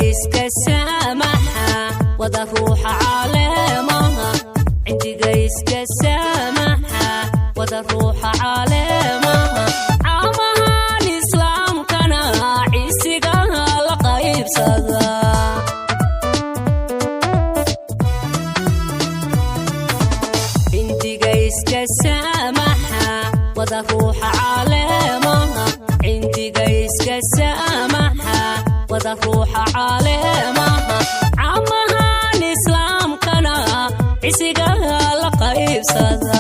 Iska saamaxa wada ruuxa caleemaha, cindiga iska saamaxa wada ruuxa caleemaha, caamahan islaamkana cisigaha la qaybsada. Cindiga iska saamaxa wada ruuxa caleemaha, cindiga iska saamaxa wada ruuxa caleemaha, caamahan islaamkana cisigaha la qaybsada.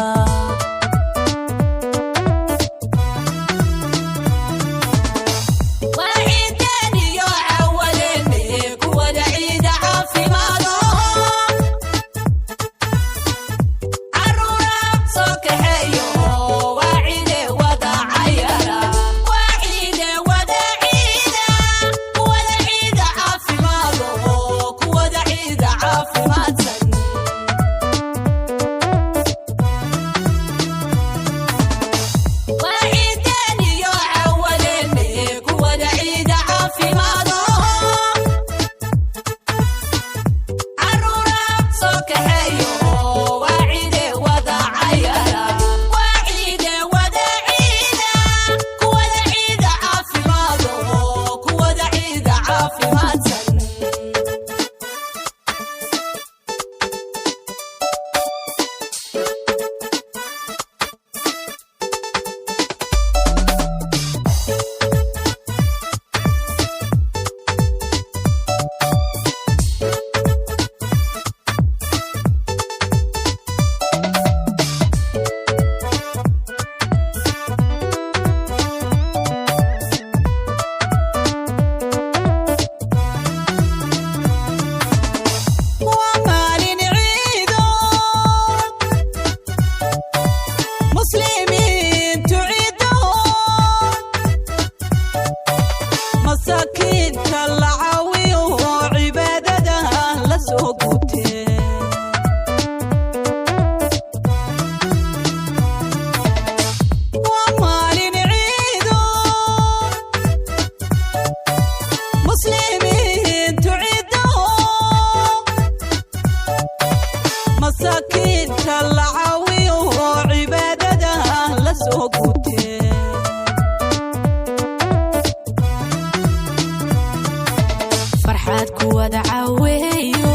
Farxaad ku wada caweeyo,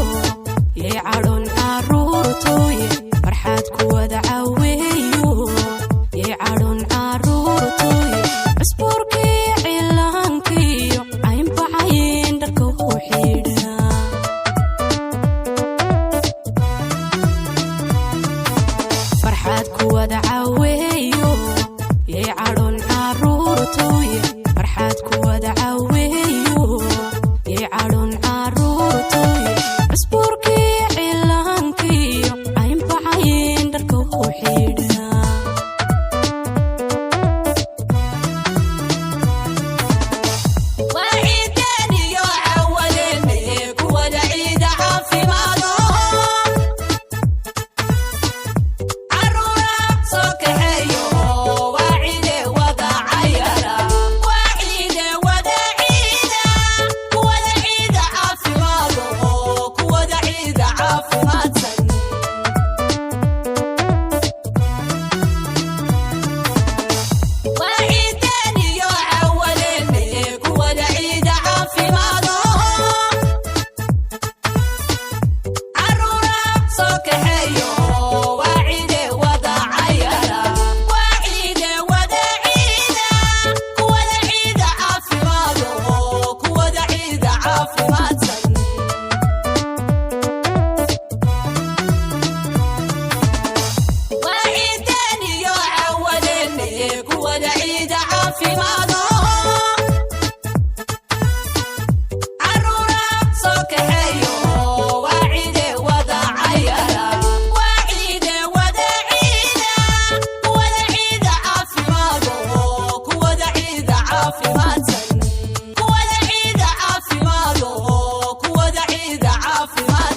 yay cadhon caruurtooye. Farxaad ku wada caweeyo, yay cadhon caruurtooye. Cusbuurkii cilaankiyo caynbacayn dharka u xidha. Farxaad ku wada caweeyo, yay cadhon caruurtooye. Farxaad ku wada caweeyo, yay cadhon caruurtooye. Caafimaadsan. Waa ciideen iyo cawadeenne, kuwada ciida caafimaado. Caruura soo kaxeeyo, waa ciide wada cayara, waa ciide wada ciida, kuwada ciida caafimaado, kuwada ciida caafimaadsan, kuwada ciida caafimaado, kuwada ciida caafimaadsan.